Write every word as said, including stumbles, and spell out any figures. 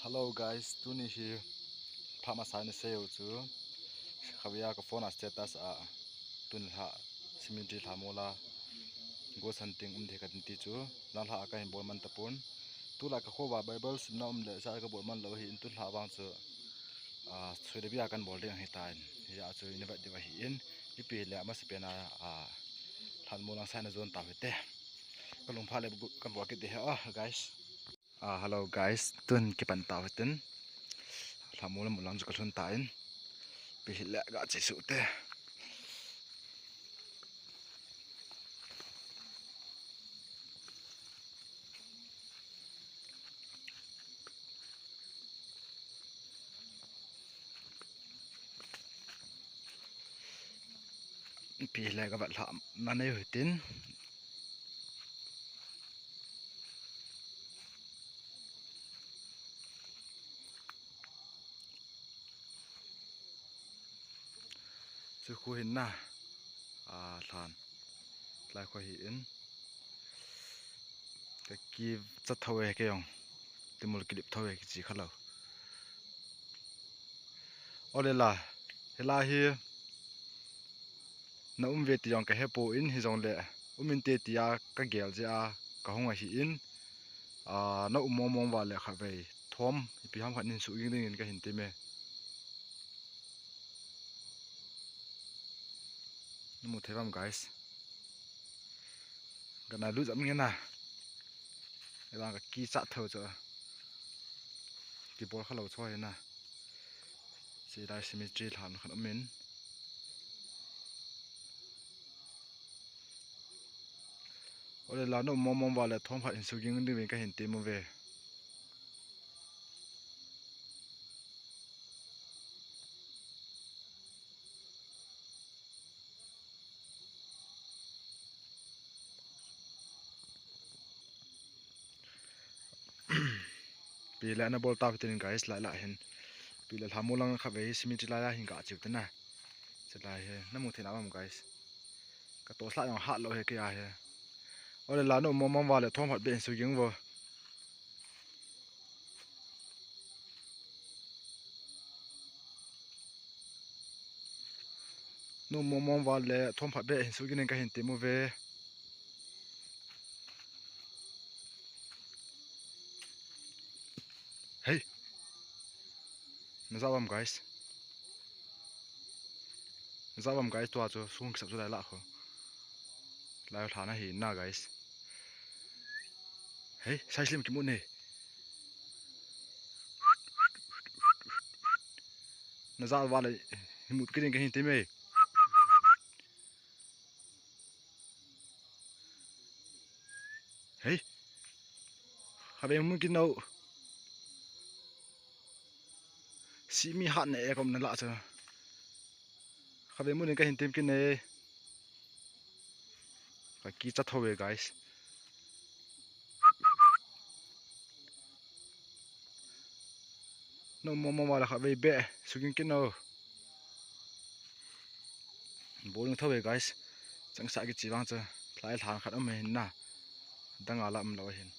Hello guys, tuni hi pha masa ni sei u chu. Khatvei a ka phone a status a tun lha cemetery lha mola ghost hunting um thei ka tin ti chu. Nang lha a ka hin bol man tapon. Tulai ka kho va Bible simna um le sa ka bol man lou hin tun lha vang chu. Ah, sui de bia kan bol ding ahi tan. Hia chu invite ding ahi in. Ipi le ama se pena, ah, lhan molang sa na zon ta hite. Ka lung pha le kan bol kit de he, ah, guys. Ah, hello guys, tun kipan tau hitin. Lha molang molang chu ka lhun ta in. Ipi hile ga che su te. Ipi hile ka vat lha na nei hitin. Chu khu hin na, a, lhan. Lai khu hi in. Ka ki chat tho e ke yong. Timul kilip tho e ki chi kha lo. Ole la, hila hi na um ve ti jong ka he po in hi jong le, um in te ti a ka gel je a ka hung ahi in, a, na um mong mong va le kha vei thom, ipi ham khat nin su ging ding in ka hin ti me. Na mu thei vam, guys. Ka na lu jam nge na. Ela ka ki chat tho cho. Ki bol kha lo cho he na. Si dai cemetery lhan khan um in. Ole la no mong mong va le thom khat hin su ging ding vin ka hin ti mo ve. Pi le na bol ta tin guys, lai la hin. Pi le lhamu lang kha ve cemetery lai la hin ka chiu te na. Che lai he, na mu thei na mam guys. Ka to sla yong hat lo he ke a he. Ole la no mong mong va le thom hat be su ging vo. No mong mong va le thom phat be hin su ginin ka hin ti mu ve. Hei. Na za vam guys. Na za vam guys, tua chu sung kisap chu lai la kho. Lai thla na hi na guys. Hei, sai slim ki mu ne. Na za va le hi mut ki ding ka hin ti me. Hei. Kha ve mu ki no. Si mi hat ne e kom na la cha. Kha ve mu ne ka hin tim ki ne. Ka ki cha tho ve guys. No mong mong va la kha ve be. Su ging ki no. Bol tho ve guys. Chang sa ki chi vang cha. Thlai thlang khat um hin na. Dang a la um lo hin.